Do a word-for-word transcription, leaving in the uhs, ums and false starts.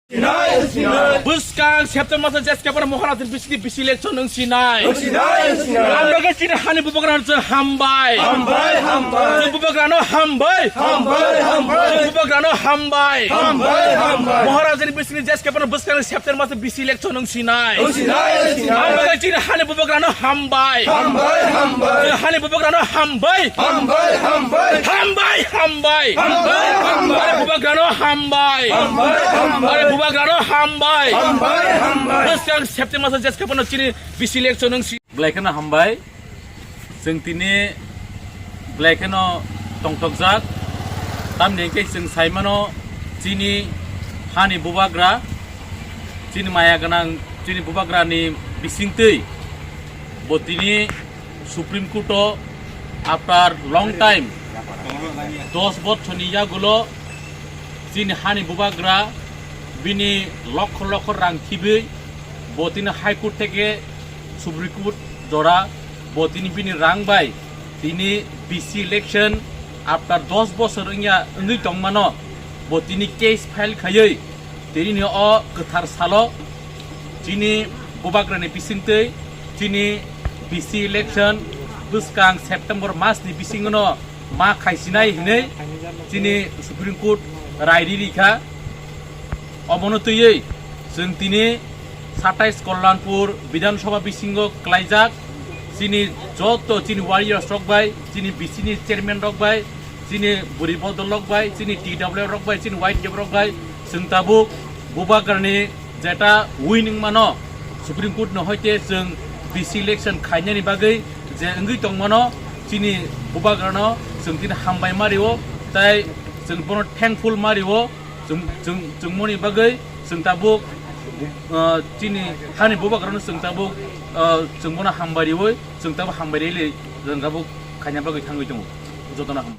Bwskang September maso jeskapar Maharajani bisingni bisi election wng sinai. Wng sinai, wng sinai. Amrokhe chini hani bubagrano chwng hambai. Hambai, hambai. Chwng bubagrano hambai. Hambai, hambai. Chwng bubagrano hambai. Hambai, hambai. Maharajani bisingni jeskapar bwskang September maso bisi election wng sinai. Wng sinai, wng sinai. Amrokhe chini hani bubagrano hambai. Hambai, hambai. Chwng hani bubagrano hambai. Hambai, hambai. Hambai, hambai. Hambai, hambai. Bubagrano hambai. Hambai, hambai. Bubagrano hambai. Hambai, hambai. Bwskang September maso jeskapano chini bisi election wng si. Belai kheno hambai. Chwng tini belai kheno tongthokjak. Tamni hwnkhe chwng saimano chini hani bubagra, chini maya gwnang, chini bubagrani bisingtwi bo tini Supreme Court o after long time, dos bochorni yagulo chini hani bubagra bini lokho lokho rang thibwi bo tini High Court theke Supreme Court jora bo tini bini rang bai tini B C election after dos bochor wngya wngwi tongmano bo tini case file khaiwi tini o kwthar salo chini bubagrani bisingtwi chini B C election bwskang September masni bisingono ma khaisinai hinwi chini Supreme Court rai ri rikha. Omono twiwi chwng tini satais Kalyanpur Bidhan Sabha bisingo klaijak chini joto chini warriors rok bai, chini B C ni chairman rok bai, chini buri bodol rok bai, chini T W F rok bai, chini Y T F rok bai, chwng tabuk bubagrani jeta win wngmano Supreme Court no hoite chwng B C election khainani bagwi je wngwi tongmano chini bubagrano chwng tini hambai ma rio, tai chwng bono thankful ma rio, chwng, chwng, chwng moni bagwi chwng tabuk, uh, chini hani bubagrano chwng tabuk, uh, chwng bono hambai riwi chwng tabuk hambai rili chwng tabuk khaina bagwi thangwi tongo jotono ham.